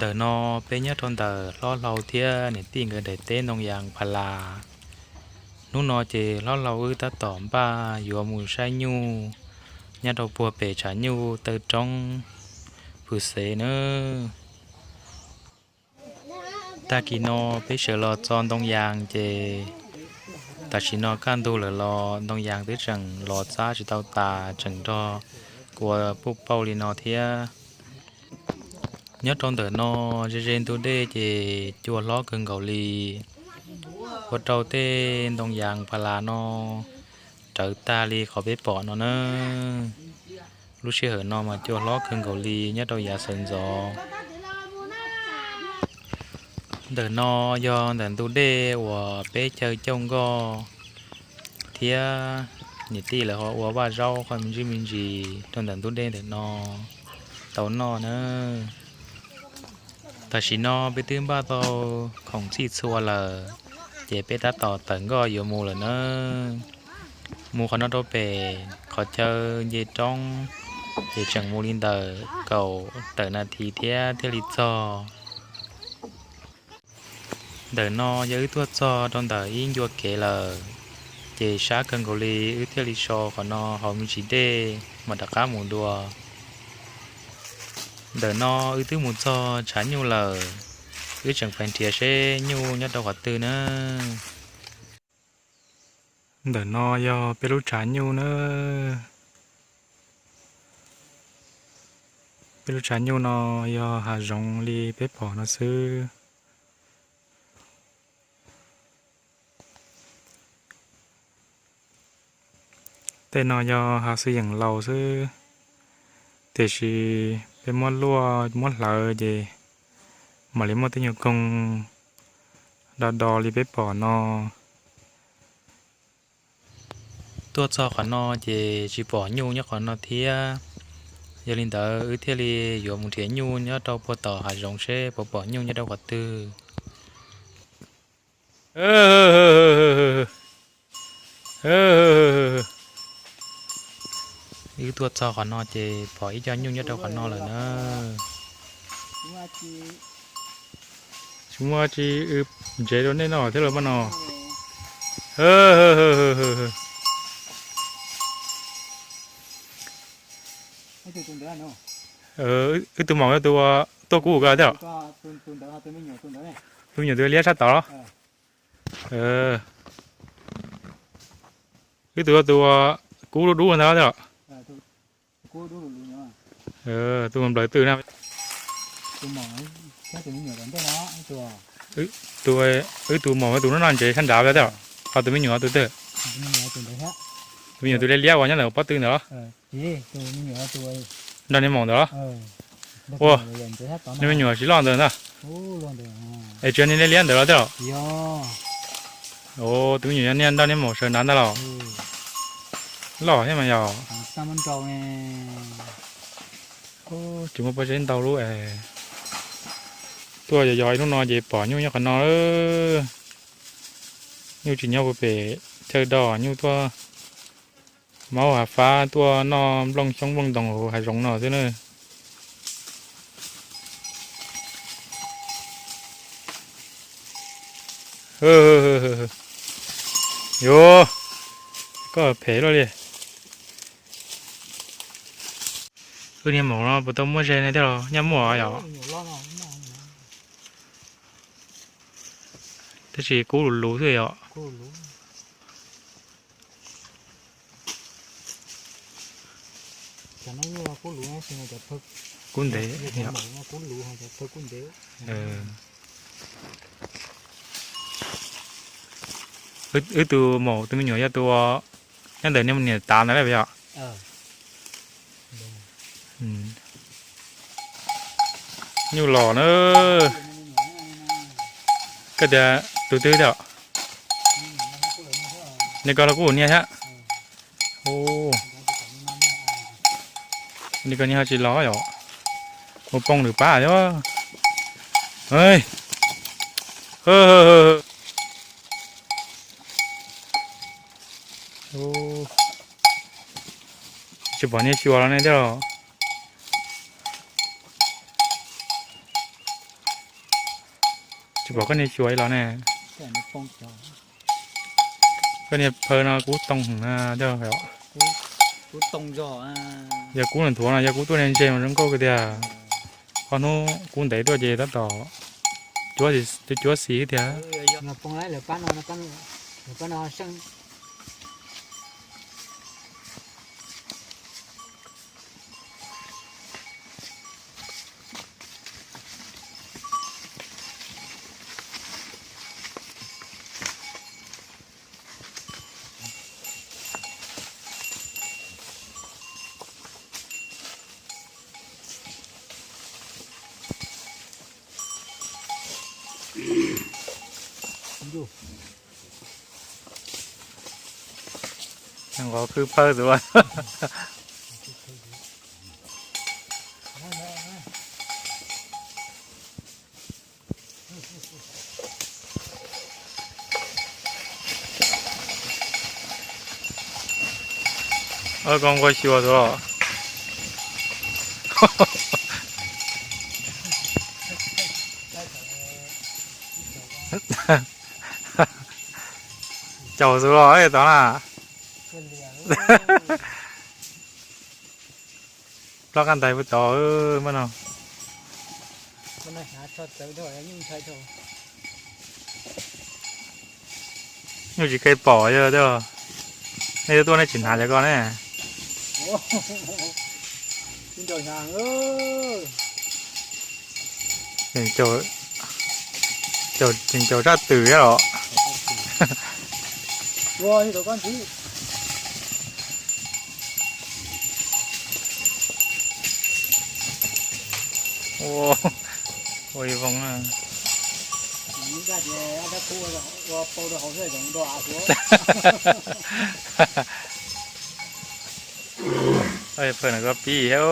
Ntawm no peb nyob rau ntawm hlob hlau thiab niam tij nkawd daim teb ntoo yas pha las. Hnub no ces hlob hlau wb tab tom npaj yuav mus saib nyuj nyob rau puag pem tshav nyuj taw roob Phu Xev nawb. Tag kis no peb sawv los txo ntoo yas ces tam sim no kaj ntug lawm los ntoo yas twb tseem los txab tsis tau tas, tseem nrog kua puj pauj li no thiab. Nyob rau ntawm no ze ze ntug dej ces cua hlob kawg nkaus li, ua rau tej ntoo yas pha las no rawv tag li qhov peb pom no na. Lub sij hawm no mas cua hlob kawg nkaus li nyob rau yav sawv ntxov. Ntawm no yog ntawm ntug dej uas peb caw cauj nkoj thiab niam tij lawv ho ua vaj zaub qhov me ntsis me ntsis rau ntawm ntug dej ntawm no tau noj na. Tam sim no peb twb npaj tau khoom txhij txhua lawm, ces peb tab tom tawm nkoj yuav mus lawm na. Mus qhov no rau pem qhov chaw nce roob, ces tseem mus li ntawm kaum tawm nas this thiab thiaj li txog. Ntawm no yog wb tuaj txog rau ntawm ib ncua kev lawm, ces sab kawg nkaus li wb thiaj li so qhov no hauv me ntsis dej mas rov qab mus dua. Ntawm no wb twb mus txog tshav nyuj lawm, wb tseem pais nrhiav seb nyuj nyob rau qhov twg na. Ntawm no yog peb lub tshav nyuj na. Peb lub tshav nyuj no yog hav zoov li peb pom no xwb. Tej no yog hav xwb yeem laus xwb, tiam sis peb muab luaj muab hlawv ces mam li muaj tej nyuag koog do do li peb pom no. Tuaj txog qhov no ces tsis pom nyuj nyob qhov no thiab. Yog li ntawd wb thiaj li yuav mus nrhiav nyuj nyob rau puag tom hav zoov seb puas pom nyuj nyob rau qhov twg. Wb tuaj txog qhov no ces pom ib co nyuj nyob rau qhov no lawm na. Tsis muaj tsi, wb ntsev rau nej noj thiab los mas no. Wb tus maum yog tus tuaj kub ka thiab. Tus me nyuam tus liab sab tod los? Wb tus, tus kub dub dub ntawd thiab. Tus nplawg twg na? Wb tus maum tus noj noj ntsev sab nrad thiab. Ho tus me nyuam tus twg? Tus me nyuam tus liab liab uas nyob ntawm pob tw ntawd los? Nrog niag maum ntawd los? Ua, niag me nyuam tsis loj ntawd ntag. Es tsis yog niag liab liab ntawd los thiab los? Tus me nyuam yog niag nrog niag maum sawv nrad ntag los? Loj thiab mas yog. Tsis muaj pob zeb ntau lub es. Tuaj yos yos ib hnub no ces pom nyuj nyob qhov no. Nyuj tsis nyob puag pem chaw do, nyuj tuaj maub hav fab tuaj noj nplooj xyoob nplooj ntoos hauv hav zoov no xwb na. Yuav, koj phem luaj li. Wb niag maum no puas tau muaj ze ne thiab los? Nyaj muaj yom. Tab sis kub lus lus xwb yom. Kub ntev. Wb tus maum tus me nyuam yog tus nyob ntawm niag niam tav ntawd lawm yom. Nyuj los na. Koj tias tus twg thiab? Niag ko los kuj niag thiab. Niag ko niag ho tsis los yom. Mus poob lwm pab thiab. Tsis pom niag xyuas los ne thiab los. Pom koj niag xyuas los ne. Koj niag phaw no kub too heev na, yog kub nthuav no yog kub ntse mas zoo nkauj kawg tiag. Qhov hnub kub ntev tuaj ces tab tom cuab xis tiag. Nqov khwb phawj xwb. Koj nquag xyuas xwb los? Caum xwb los tod na. Plaub qab ntais puag tod mas no. Nyuj tsis kev pom yog nej tuaj nej tsis hnav cov ko ne. Tseem caum sab twm thiab los. Ua ib voog na. Phaw no koj pib thiab.